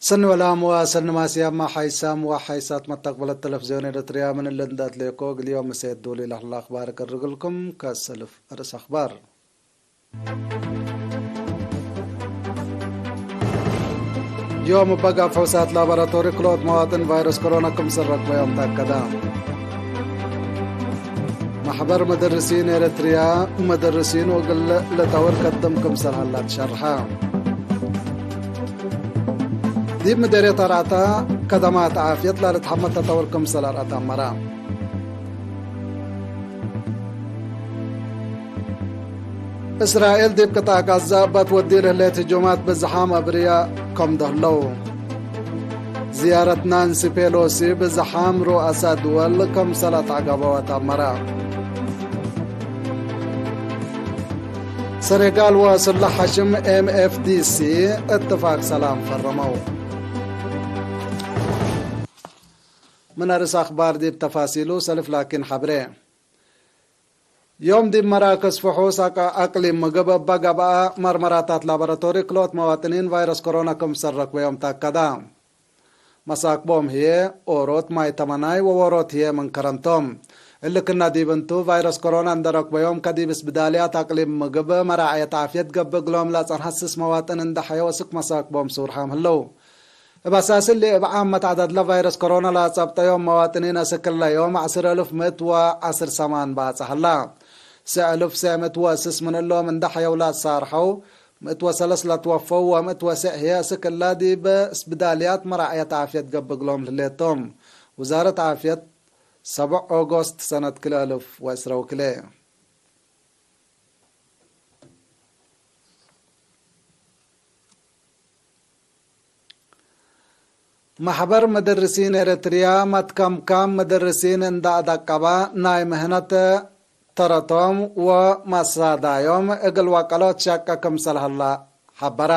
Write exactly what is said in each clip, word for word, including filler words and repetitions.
ሰኒ ወላም ወሰኒ ማስያማ ሓይሳም ወሓይሳት መተቅበለት ተለፍዝዮን ኤረትርያ፣ ምን እለ እንደ አትሌኮ እግል ዮም ምሴት ዱሊ ለህለ አክባር እቅርግልኩም። ከሰልፍ ርእስ አክባር። ዮም እበ ጋብ ፈውሳት ላቦራቶሪ ክልኦት መዋጥን ቫይረስ ኮሮና ክምስል ረክበዮም ተአከደ። መሕበር መደርሲን ኤረትርያ፣ መደርሲን ወእግል ለጠውር ከድም ክምሰል ሀላ ትሸርሐ። ዲብ ምዴርየት አርዐታ ከደማት ዓፍየት ላልትሐመድ ተጠውር ክምሰል አርአት አመረ። እስራኤል ዲብ ቅጣዕ ጋዛ እበ ትወዲ ለህሌት ህጁማት ብዝሓም አብርያ ከምዶ ህለው። ዝያረት ናንሲ ፔሎሲ ብዝሓም ሩአሳ ድወል ከምሰል አትዐገበወት አመረ። ሰኔጋል ወስላሕ ሐሽም ኤም ኤፍ ዲ ሲ እትፋቅ ሰላም ፈረመው። ምን አርእስ አክባር ዲብ ተፋሲሉ ሰልፍ ላኪን ሐብሬ። ዮም ዲብ መራክዝ ፍሑስ አቅ-፣ አቅሊም ምግብ እበ ገብአ መርመራታት ላቦራቶሪ ክልኦት መዋጥኒን ቫይረስ ኮሮና ክምሰል ረክበዮም ተአከደ። መሳክቦም ህዬ ኦሮት ማይ ተመናይ ወዎሮት ህዬ ምን ከረን ቶም። እሊ ክና ዲብ እንቱ፣ ቫይረስ ኮሮና እንደ ረክበዮም ከዲብ እስብዳልያት አቅሊም ምግብ መራዐየት ዓፍየት ገብእ እግሎም ለአጸንሐ ስስ መዋጥን እንደ ሐየው እስክ መሳክቦም ሱርሓም ህለው። እብ አሳስ እሊ፣ እብ ዓመት ዐደድ ለቫይረስ ኮሮና ለአጸብጠዮም መዋጥኒን አስክ እለ ዮም ዐስር እልፍ ምእት ወዐስር ሰማን በአጽሐ ሀላ። ስዕ እልፍ ስዕ ምእት ወስስ ምን እሎም እንደ ሐየው ለአሳርሐው፣ ምእት ወሰለስ ለትወፈው ወምእት ወስዕ ህዬ አስክ እለ ዲብ እስብዳልያት መራዕየት ዓፍየት ገብእ እግሎም ለህሌት ቶም። ውዛረት ዓፍየት ሰብዕ ኦጎስት ሰነት ክልኤ እልፍ ወዕስረ ወክልኤ። መሕበር መደርሲን ኤረትርያ፣ መትከምካም መደርሲን እንደ አደቀበ፣ ናይ ምህነት ተረቶም ወመሳዳዮም እግል ወቀሎት ሸቀ ክምሰል ሀለ ሐበረ።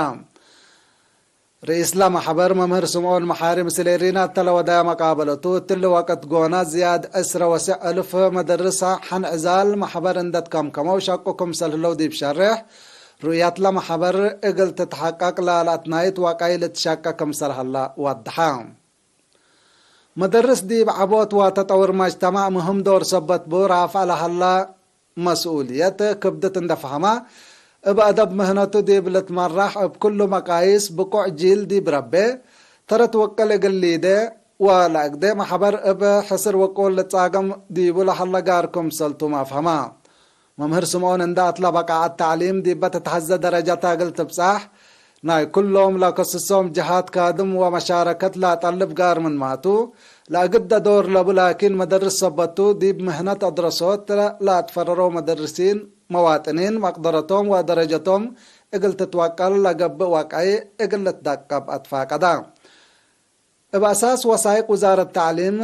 ርኢስ ለመሕበር መምህር ስምዖን መሓሪ ምስል ኤሪና እተ ለወደየ መቃበለቱ፣ እትሊ ወቅት ጎነ ዝያድ ዕስረ ወስዕ እልፍ መደርስ ሐን ዕዛል መሕበር እንደ ትከምከመው ሸቁ ክምሰል ህለው ዲብ ሸሬሕ፣ ሩእየት ለመሕበር እግል ትትሐቀቅ ለለአትናይት ወቀይ ልትሸቀ ክምሰል ሀለ ወድሐ። መደርስ ዲብ ዐቦት ወተጠውር መጅተማዕ ምህም ዶር ሰበት ቡ፣ ራፍዐ ለሀለ መስኡልየት ክብድት እንደ ፈሀመ፣ እብ አደብ ምህነቱ ዲብ ልትመራሕ፣ እብ ክሉ መቃይስ ብቁዕ ጂል ዲብ ረቤ፣ ተረት ወቅል እግል ሊዴ ወለአግዴ መሕበር እብ ሕስር ወቁል ልጻገም ዲቡ ለሀለ ጋር ክምሰልቱም አፍሀመ። መምህር ስምዖን እንደ አትለ በቃዐት ተዕሊም ዲበ ትትሐዜ ደረጀት እግል ትብጻሕ፣ ናይ ኩሎም ለከስሶም ጀሃት ካድም ወመሻረከት ለአጠልብ ጋር ምንማቱ፣ ለአግደ ዶር ለቡ ላኪን መደርስ ሰበቱ፣ ዲብ ምህነት አድረሶት ለአትፈረረው መደርሲን መዋጥኒን መቅደረቶም ወደረጀቶም እግል ትትወቀል ለገብእ ወቀይ እግል ልትደቀብ አትፋቀደ። እብ አሳስ ወሳይቅ ውዛረት ተዕሊም፣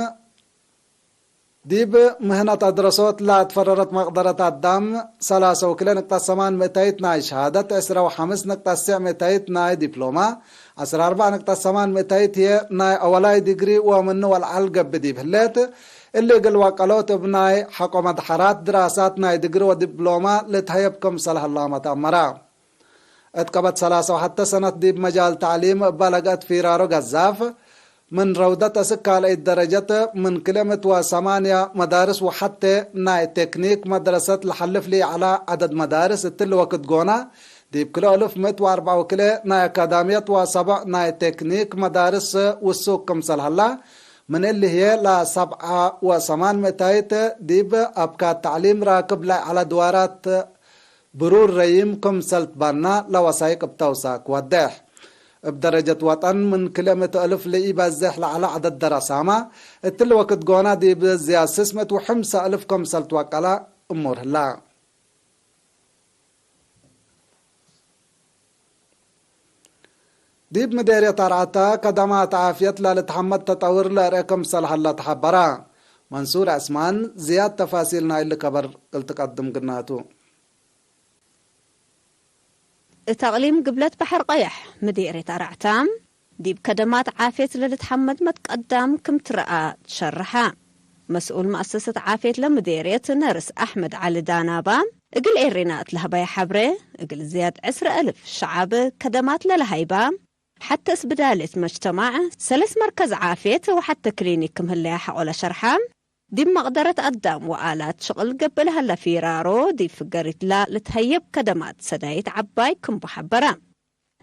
ዲብ ምህነት አድረሶት ለአትፈረረት መቅደረት አዳም፣ ሰላሰ ወክልኤ ንቅጠት ሰማን ምእተይት ናይ ሸሃደት፣ ዕስረ ወሐምስ ንቅጠት ስዕ ምእተይት ናይ ዲፕሎማ፣ ዐስር አርበዕ ንቅጠት ሰማን ምእተይት ህዬ ናይ አወላይ ዲግሪ ወምኑ ወለዐል ገብእ ዲብ ህሌት፣ እሊ እግል ወቀሎት እብ ናይ ሐቆ መድሐራት ድራሳት ናይ ዲግሪ ወዲፕሎማ ልትሀየብ ክምሰል ሀላመ ተአመረ። እት ቀበት ሰላሰ ወሐተ ሰነት ዲብ መጃል ተዕሊም እበ ለገአት ፊራሮ ገዛፍ፣ ምን ረውደት አስክ ካልአይት ደረጀት፣ ምን ክልኤ ምእት ወሰማንያ መዳርስ ወሐቴ ናይ ቴክኒክ መድረሰት ለሐልፍ ለኢዐለ ዐደድ መዳርስ እትሊ ወክድ ጎነ፣ ዲብ ክልኤ እልፍ ምእት ወአርበዕ ወክልኤ ናይ አካዳምየት ወሰቦዕ ናይ ቴክኒክ መዳርስ ውሱክ ክምሰል ሀላ፣ ምን እሊ ህዬ ለሰብዓ ወሰማን ምእታይት ዲብ አብካት ተዕሊም ራክብ ለኢዐለ ድዋራት ብሩር ረዪም ክምሰል ትበና ለወሳይቅ እብ ተውሳክ ወዴሕ። እብ ደረጀት ወጠን ምን ክልኤ ምእት እልፍ ለኢበዜሕ ለዐለ ዐደድ ደረሳመ፣ እትሊ ወክድ ጎነ ዲብ ዝያድ ስስ ምእት ወሐምሳ እልፍ ክምሰል ትወቀለ እሙር ህለ። ዲብ ምዴርየት አርዐተ ከደማት ዓፍየት ለልትሐመድ ተጠውር ለአርኤ ክምሰል ሀለ ተሐበረ። መንሱር ዐስማን ዝያድ ተፋሲል ናይሊ ከበር እልትቀድም ግናቱ። እት አቅሊም ግብለት በሐር ቀየሕ ምዴርየት አርዐተ፣ ዲብ ከደማት ዓፍየት ለልትሐመድ መትቀዳም ክም ትረአ ትሸርሐ። መስኡል መአሰሰት ዓፍየት ለምዴርየት ነርስ አሕመድ ዐሊ ዳናባ፣ እግል ኤሬና እት ለሀበየ ሐብሬ፣ እግል ዝያድ ዕስረ እልፍ ሸዐብ ከደማት ለለሀይባ፣ ሐተ እስብዳሌት መጅተማዕ ሰለስ መርከዝ ዓፍየት ወሐተ ክሊኒክ ክም ህለያ ሐቆለ ሸርሐ። ዲብ መቅደረት አዳም ወአላት ሽቅል ገብእ ለሀለ ፊራሮ፣ ዲብ ፍገሪትላ ልትሀየብ ከደማት ሰዳይት ዐባይ ክምቡ ሐበረ።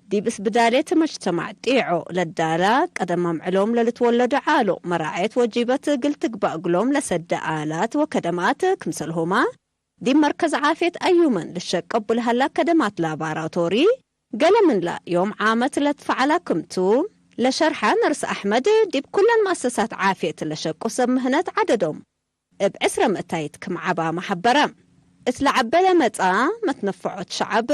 ዲብ እስብዳሌት መጅተማዕ ጢዖ ለዳላ፣ ቀደም አምዕሎም ለልትወለዱ ዓሉ መራዐየት ወጂበት እግል ትግባእ እግሎም ለሰደ አላት ወከደማት ክምሰልሁመ፣ ዲብ መርከዝ ዓፍየት አዩመን ልሸቀቡ ለሀላ ከደማት ላባራቶሪ፣ ገሌ ምንላ ዮም ዓመት ለትፈዐላ ክምቱ ለሸርሐ ነርስ አሕመድ፣ ዲብ ኩለን መአሰሳት ዓፍየት ለሸቁ ሰብ ምህነት ዐደዶም እብ ዕስረ ምእታይት ክም ዐባመ ሐበረ። እት ለዐበ ለመጽአ መትነፈዖት ሸዐብ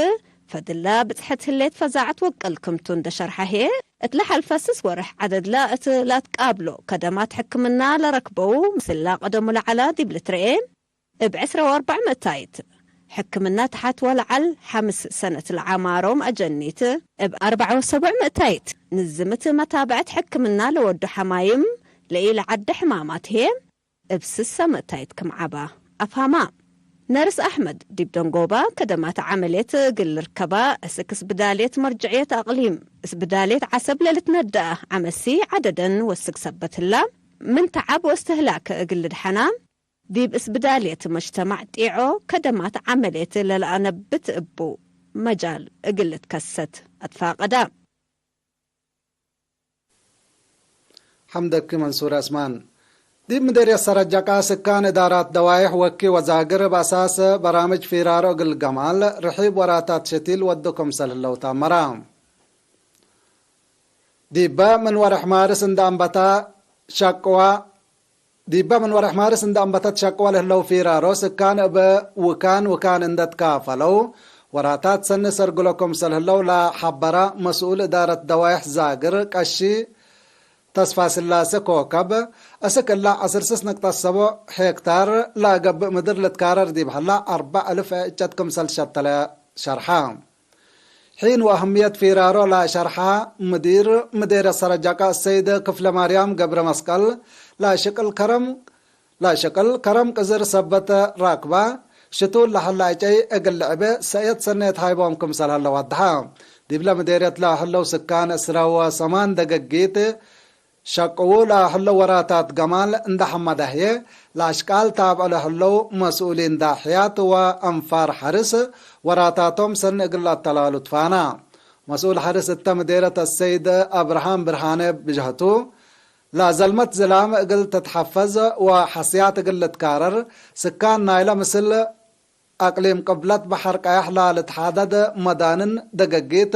ፈድለ ብጽሐት ህሌት ፈዛዐት ወቅል ክምቱ እንደ ሸርሐ ህዬ፣ እት ለሐልፈ ስስ ወርሕ ዐደድለ እት ለአትቃብሎ ከደማት ሕክምና ለረክበው ምስላ ቀደሙ ለዐላ ዲብ ልትርኤ፣ እብ ዕስረ ወአርበዕ ምእታይት ሕክምና ተሐት ወለዐል ሐምስ ሰነት ለዐማሮም አጀኒት፣ እብ አርበዕ ወሰቡዕ ምእታይት ንዝምት መታብዐት ሕክምና ለወዱ ሐማይም ለኢለዐደ ሕማማት ህዬ፣ እብ ስሰ ምእታይት ክም ዐባ አፍሀማ። ነርስ አሕመድ ዲብ ደንጎባ ከደማት ዐመልየት እግል ልርከባ፣ እስክ እስብዳልየት መርጅዕየት አቅሊም፣ እስብዳልየት ዐሰብ ለልትነደአ ዐመሲ ዐደደን ወስክ ሰበት ህላ፣ ምን ተዐብ ወእስትህላክ እግል ልድሐና፣ ዲብ እስብዳልየት መጅተማዕ ጢዖ ከደማት ዐመልየት ለለአነብት እቡ መጃል እግል ልትከሰት አትፋቀዳ። ሐምደኪ መንሱር ዐስማን። ዲብ ምዴርየት ሰረጀቃ ስካን እዳራት ደዋይሕ ወኪ ወዛግር እብ አሳስ በራምጅ ፊራሮ እግል ገማል ርሒብ ወራታት ሸቲል ወዱ ክምሰል ህለው ተአመራ። ዲበ ምን ወርሕ ማርስ እንደ አንበታ ሸቅዋ፣ ዲበ ምን ወርሕ ማርስ እንደ አንበተት ሸቅወ ለህለው ፊራሮ ስካን እብ ውካን ውካን እንደ ትካፈለው ወራታት ሰኒ ሰርግሎ ክምሰል ህለው ለሐበራ መስኡል እዳረት ደዋይሕ ዛግር ቀሺ ተስፋስላሴ ኮከብ፣ እስክ እላ ዐስር ስስ ነቅጠት ሰቦ ሄክታር ለገብእ ምድር ልትካረር ዲብ ሀላ አርበዕ እልፍ ዕጨት ክምሰል ሸተለ ሸርሐ። ሒን ወአህምየት ፊራሮ ለሸርሐ ምዲር ምዴርየት ሰረጀቃ ሰይድ ክፍለማርያም ገብረመስቀል፣ ለሽቅል ከረም፣ ለሽቅል ከረም ቅዝር ሰበት ራክባ፣ ሽቱል ለሀለ ዕጨይ እግል ልዕቤ ሰእየት ሰኔት ሃይቦም ክምሰል ሀለ ወደሐ። ዲብለ ምዴርየት ለህለው ስካን ዕስረ ወሰማን ደገጊት፣ ሸቅዉ ለህለው ወራታት ገማል እንደ ሐመደ ህዬ፣ ለአሽቃል ታብዕ ለህለው መስኡሊን ዳሕያት ወአንፋር ሐርስ ወራታቶም ሰኒ እግል ለአተላሉ ትፋና። መስኡል ሐርስ እተ ምዴረት አሰይድ አብርሃም ብርሃነ ብጀህቱ፣ ለዘልመት ዝላም እግል ትትሐፈዝ ወሐስያት እግል ልትካረር፣ ስካን ናይለ ምስል አቅሊም ቅብለት በሐር ቀያሕ ለልትሓደድ መዳንን ደገጊት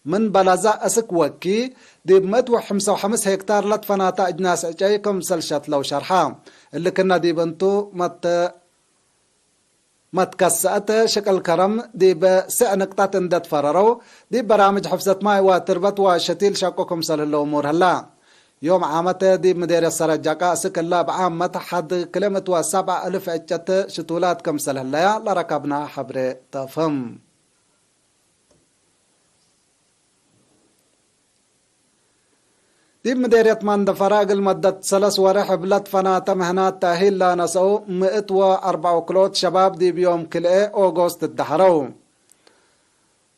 ምን በለዘ እስክ ወኪ፣ ዲብ ምእት ወሐምሳ ወሐምስ ሄክታር ለትፈናተ አጅናስ ዕጨይ ክምሰል ሸትለው ሸርሐ። እሊ ክነ ዲብ እንቱ መት-፣ መትከሰአት ሽቅል ከረም ዲብ ስዕ ንቅጠት እንደ ትፈረረው፣ ዲብ በራምጅ ሕፍዘት ማይ ወትርበት ወሸቲል ሸቁ ክምሰል ህለው እሙር ህላ። ዮም ዓመት ዲብ ምዴርየት ሰረጀቃ እስክ እለ እብ ዓመት ሐድ ክልኤ ምእት ወሰብዓ እልፍ ዕጨት ሽቱላት ክምሰል ህለያ ለረከብና ሐብሬ ተፍህም። ዲብ ምዴርየት መንደፈራ እግል መደት ሰለስ ወሬሕ እብ ለትፈናተ ምህናት ተእሂል ለነሰኡ ምእት ወአርበዕ ክልኦት ሸባብ ዲብ ዮም ክልኤ ኦጎስት እደሐረው።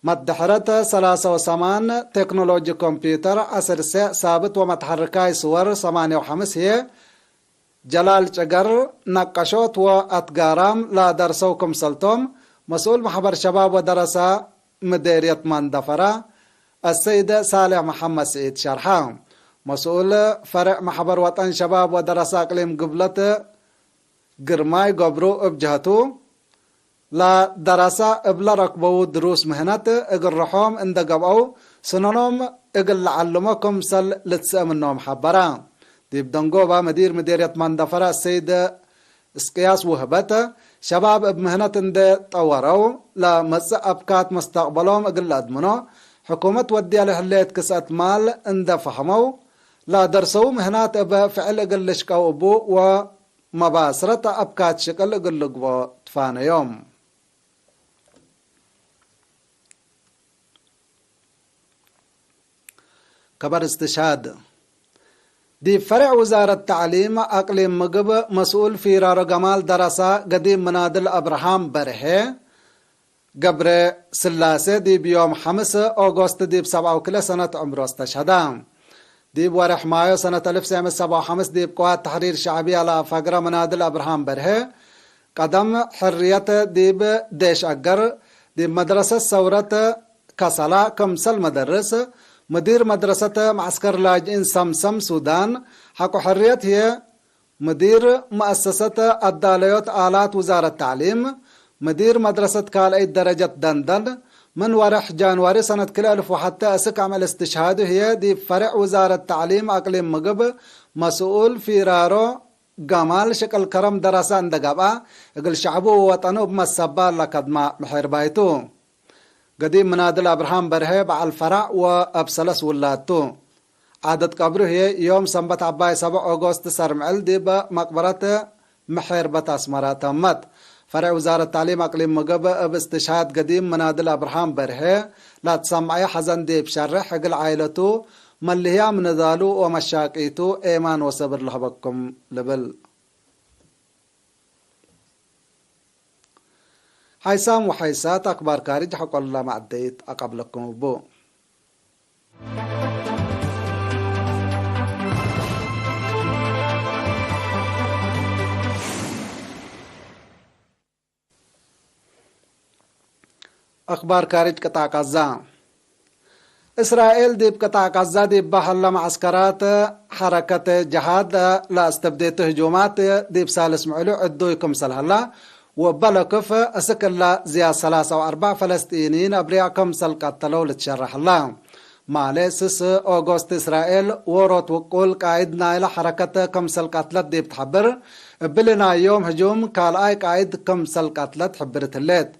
መድሐረት ሰላሰ ወሰማን ቴክኖሎጂ ኮምፒውተር ዐስር ሴዕ ሳብት ወመትሐርካይ ስወር ሰማንየ ወሐምስ ህዬ፣ ጀላል ጭገር፣ ነቀሾት ወአትጋራም ለደርሰው ክምሰልቶም፣ መስኡል መሕበር ሸባብ ወደረሳ ምዴርየት መንደፈራ አሰይደ ሳልሕ መሐመድ ስዒድ ሸርሐ። መስኡል ፈሬዕ መሕበር ወጠን ሸባብ ወደረሳ አቅሊም ግብለት ግርማይ ገብሩ እብ ጀህቱ፣ ለደረሰ እብ ለረክበዉ ድሩስ ምህነት እግል ርሖም እንደ ገብአው፣ ስኖኖም እግል ለዐልሞ ክምሰል ልትስአ ምኖም ሐበረ። ዲብ ደንጎባ መዲር ምዴርየት መንደፈረ ሰይድ እስቅያስ ውህበት፣ ሸባብ እብ ምህነት እንደ ጠወረው፣ ለመጽእ አብካት መስተቅበሎም እግል ለአድምኖ፣ ሕኩመት ወድየ ለህሌት ክስአት ማል እንደ ፈህመው፣ ለደርሰዉ ምህናት እብ ፍዕል እግል ልሽቀው እቡ ወ መባስረት አብካት ሽቅል እግል ልግብኦ ትፋነዮም። ከበር እስትሽሃድ። ዲብ ፈሬዕ ውዛረት ተዕሊም አቅሊም ምግብ መስኡል ፊራሮ ገማል ደረሳ ገዲም ምናድል አብርሃም በርሄ፣ ገብረ ስላሴ ዲብ ዮም ሐምስ ኦጎስት ዲብ ሰብዓ ወክልኤ ሰነት ዕምሩ አስተሽሀዳ። ዲብ ወሬሕ ማዮ ሰነት አልፍ ወትሰዕ ምእት ሰብዓ ወሐምስ ዲብ ቅዋት ተሕሪር ሸዕብያ ለአፈግረ ምናድል አብርሃም በርሄ፣ ቀደም ሕርየት ዲብ ዴሽ አገር፣ ዲብ መድረሰት ሰውረት ከሰላ ክምሰል መደርስ፣ ምዲር መድረሰት መዐስከር ላጅኢን ሰምሰም ሱዳን፣ ሐቆ ሕርየት ህዬ ምዲር መአሰሰት አዳለዮት አላት ውዛረት ተዕሊም፣ ምዲር መድረሰት ካልአይት ደረጀት ደንደን፣ ምን ወሬሕ ጃንዋሪ ሰነት ክልኤ አልፍ ወሐቴ እስክ አምዕል እስትሽሃዱ ህዬ ዲብ ፈሬዕ ውዛረት ተዕሊም አቅሊም ምግብ መስኡል ፊራሮ ገማል ሽቅል ከረም ደረሰ እንደ ገብአ፣ እግል ሸዕቡ ወወጠኑ እብ መሰባ ለከድማ ምሔርባይ ቱ። ገዲም ምናድል አብርሃም በርሄ በዐል ፈራዕ ወእብ ሰለስ ውላድ ቱ። ዓደት ቀብሩ ህዬ ዮም ሰንበት ዐባይ ሰብዕ ኦጎስት ሰርምዕል ዲብ መቅበረት ምሔርበት አስመረ ተመት። ፈሬዕ ውዛረት ተዕሊም አቅሊም ምግብ እብ እስትሽሃድ ገዲም ምናድል አብርሃም በርሄ ለትሰምዐየ ሐዘን ዲብ ሸርሕ፣ እግል ዓይለቱ መልህያም ንዳሉ ወመሻቂቱ ኤማን ወሰብር ለሀበኩም ልብል። ሓይሳም ወሓይሳት አክባር ካርጅ ሐቆለ መዐደይት አቀብለኩም እቡ። አክባር ካርጅ ቅጣዕ ቃዛ። እስራኤል ዲብ ቅጣዕ ቃዛ ዲብ ሀለ መዐስከራት ሐረከት ጀሃድ ለአስተብዴቱ ህጁማት ዲብ ሳልስ ምዕሉ ዕዱይ ክምሰል ሀላ፣ ወእበ ለክፍ እስክ እለ ዝያድ ሰላሳ ወአርበዕ ፈለስጢንይን አብርያእ ክምሰል ቀተለው ልትሸረሕ ሀላ። ማሌ ስስ ኦጎስት እስራኤል ዎሮት ውቁል ቃይድ ናይለ ሐረከት ክምሰል ቀትለት ዲብ ትሐብር፣ እብሊ ናይ ዮም ህጁም ካልኣይ ቃይድ ክምሰል ቀትለት ሕብርት ህሌት።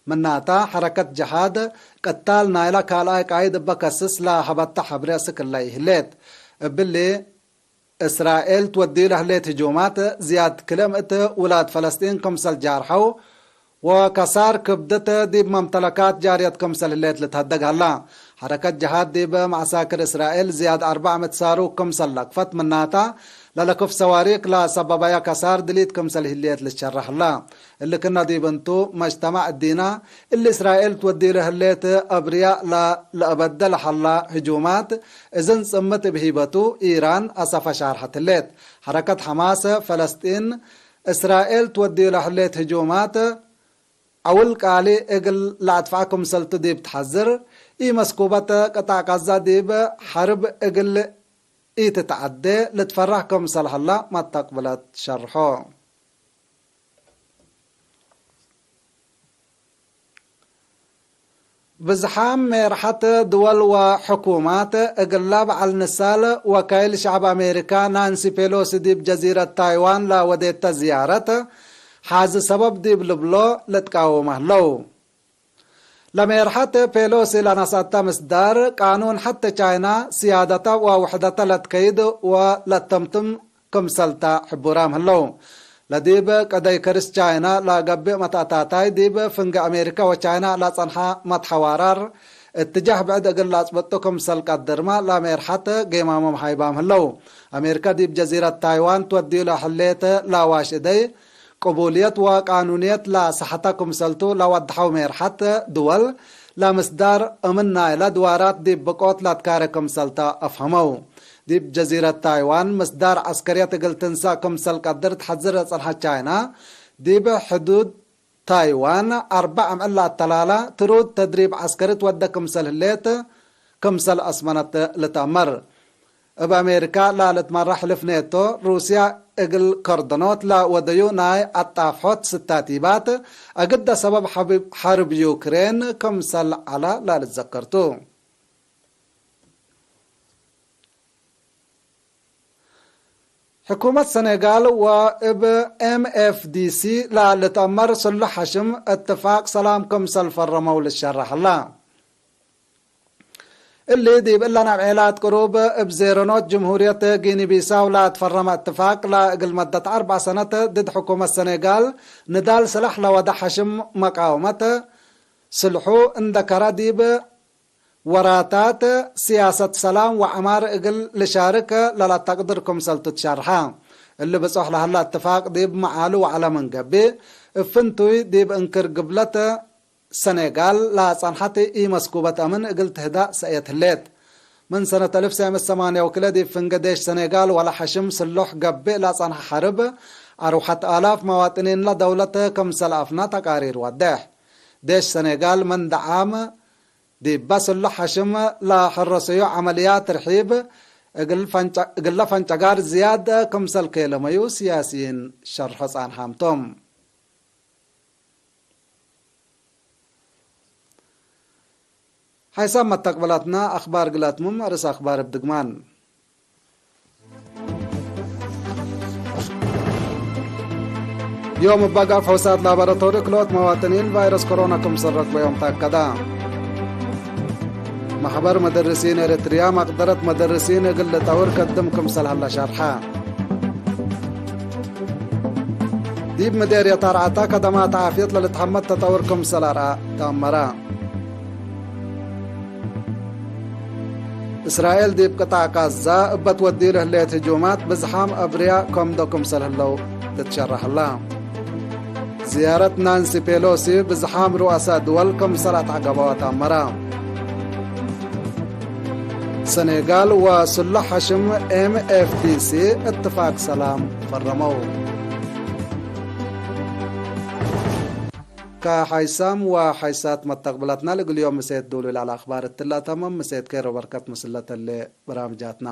ምናታ፣ ሐረከት ጀሃድ ቅታል ናይለ ካልኣይ ቃይድ እበ ከስስ ለሀበተ ሐብሬ እስክ እለ ኢህሌት። እብሊ፣ እስራኤል ትወድዩ ለህሌት ህጁማት፣ ዝያድ ክልኤ ምእት ውላድ ፈለስጢን ክምሰል ጃርሐው፣ ወከሳር ክብደት ዲብ መምተለካት ጃርየት ክምሰል ህሌት ልትሀደግ ሀላ። ሐረከት ጀሃድ ዲብ መዐሳክር እስራኤል ዝያድ አርበዕ ምእት ሳሩክ ክምሰል ለክፈት ምናታ፣ ለለክፍ ሰዋሪክ ለሰበበያ ከሳር ድሊት ክምሰል ህሌት ልትሸረሕ ሀላ። እሊ ክነ ዲብ እንቱ፣ መጅተማዕ እዲና፣ እሊ እስራኤል ትወድዩ ለህሌት አብርያእ ለ-፣ ለአበደ ለሀላ ህጁማት፣ እዝን ጽምት እብ ሂበቱ፣ ኢራን አሰፈ ሻርሐት ህሌት። ሐረከት ሐማስ ፈለስጢን፣ እስራኤል ትወድዩ ለህሌት ህጁማት፣ ዐውል ቃሊ እግል ለአድፍዐ ክምሰልቱ ዲብ ተሐዝር፣ ኢመስኩበት ቅጣዕ ቃዛ ዲብ ሐርብ እግል ኢትትዐዴ ልትፈራህ ክምሰል ሀላ መተቅብለት ሸርሖ። ብዝሓም ሜርሐት ድወል ወሕኩማት፣ እግላ በዐል ንሳል ወካይል ሸዕብ አሜሪካ ናንሲ ፔሎሲ ዲብ ጀዚረት ታይዋን ለወዴተ ዝያረት፣ ሓዚ ሰበብ ዲብ ልብሎ ልትቃወመ ህለው። ለሜርሐት ፔሎሲ ለነስአተ ምስዳር፣ ቃኑን ሐቴ ቻይና ስያደተ ወውሕደተ ለትከይድ ወለተምትም ክምሰልታ ሕቡራም ህለው። ለዲብ ቀደይ ከርስ ቻይና ለገብእ መትአታታይ ዲብ ፍንጌ አሜሪካ ወቻይና ለጸንሐ መትሐዋራር እትጃህ ብዕድ እግል ለአጽብጡ ክምሰል ቀድርመ ለሜርሐት ጌማሞም ሀይባም ህለው። አሜሪካ ዲብ ጀዚረት ታይዋን ትወድዩ ለህሌት ለዋሽ እደይ ቅቡልየት ወቃኑንየት ለሰሐተ ክምሰልቱ ለወድሐው ሜርሐት ድወል ለምስዳር እምን ናይለ ድዋራት ዲብ ብቆት ለትካረ ክምሰልተ አፍሀመው። ዲብ ጀዚረት ታይዋን ምስዳር ዐስከርየት እግል ትንሰእ ክምሰል ቀድር ተሐዝር ለጸንሐት ቻይና፣ ዲብ ሕዱድ ታይዋን አርበዕ አምዕል ለአተላላ ትሩድ ተድሪብ ዐስከሪ ትወደ ክምሰል ህሌት ክምሰል አስመነት ልትአመር። እብ አሜሪካ ለልትመራ ሕልፍ ኔቶ፣ ሩስያ እግል ከርደኖት ለወደዩ ናይ አጣፍሖት ስታቲባት፣ አግደ ሰበብ ሐርብ ዩክሬን ክምሰል ዐለ ለልትዘከር ቱ። ሕኩመት ሰኔጋል ወእብ ኤም ኤፍ ዲ ሲ ለልትአመር ስሉሕ ሐሽም እትፋቅ ሰላም ክምሰል ፈረመው ልትሸረሕ ሀላ። እሊ ዲብ እለን አብዔላት ቅሩብ እብ ዜረኖት ጅምሁርየት ጊኒ ቢሳው ለትፈረመ እትፋቅ ለእግል መደት አርበዕ ሰነት ድድ ሕኩመት ሰኔጋል ንዳል ስላሕ ለወደ ሐሽም መቃወመት ስልሑ እንደ ከረ ዲብ ወራታት ሲያሰት ሰላም ወዐማር እግል ልሻርክ ለለአተቅድር ክምሰልቱ ትሸርሐ። እሊ ብጾሕ ለሀላ እትፋቅ ዲብ መዓሉ ወዐለ ምን ገብእ፣ እብ ፍንቱይ ዲብ እንክር ግብለት ሰኔጋል ለጸንሐት ኢመስኩበት አምን እግል ትህዳእ ሰእየት ህሌት። ምን ሰነት አልፍ ሰዕ ምእት ሰማንያ ወክልኤ ዲብ ፍንጌ ዴሽ ሰኔጋል ወለ ሐሽም ስሉሕ ገብእ ለጸንሐ ሐርብ፣ አርወሐት አላፍ መዋጥኒን ለደውለት ክምሰል አፍና ተቃሪር ወዴሕ። ዴሽ ሰኔጋል ምን ደዓም ዲበ ስሉሕ ሐሽም ለሐረሰዩ ዐመልያት ርሒብ እግል ፈንጨ-፣ እግለ ፈንጨጋር ዝያድ ክምሰል ኬለመዩ ስያስይን ሸርሖ ጻንሓም ቶም። ሓይሳም መተቅበላትና አክባር ግላትምም ርእስ አክባር እብ ድግማን። ዮም እበ ጋፍ ሑሳት ላቦራቶሪ ክልኦት መዋጥኒን ቫይረስ ኮሮና ክምሰል ረክበዮም ተአከደ። መሕበር መደርሲን ኤረትርያ መቅደረት መደርሲን እግል ልጠውር ከድም ክምሰል ሀለ ሸርሐ። ዲብ ምዴርየት አርዓታ ከደማት ዓፍየት ለልትሐመድ ተጠውር ክምሰል አርአ ተአመረ። እስራኤል ዲብ ቅጣዕ ቃዛ እበ ትወድዩ ለህሌት ህጁማት ብዝሓም አብርያ ከምዶ ክምሰል ህለው ትትሸረሕ ህላ። ዝያረት ናንሲ ፔሎሲ ብዝሓም ሩአሳ ድወል ክምሰል አትዐገበዋ ተአመረ። ሰኔጋል ወስሉሕ ሐሽም ኤም ኤፍ ዲ ሲ እትፋቅ ሰላም ፈረመው። ከሓይሳም ወሓይሳት መተቅብላትና ለእግል ዮም ምሴት ዱሉል አልአክባር እትላ ተመም። ምሴት ኬር ወበርከት ምስለ ተሌ በራምጃትና።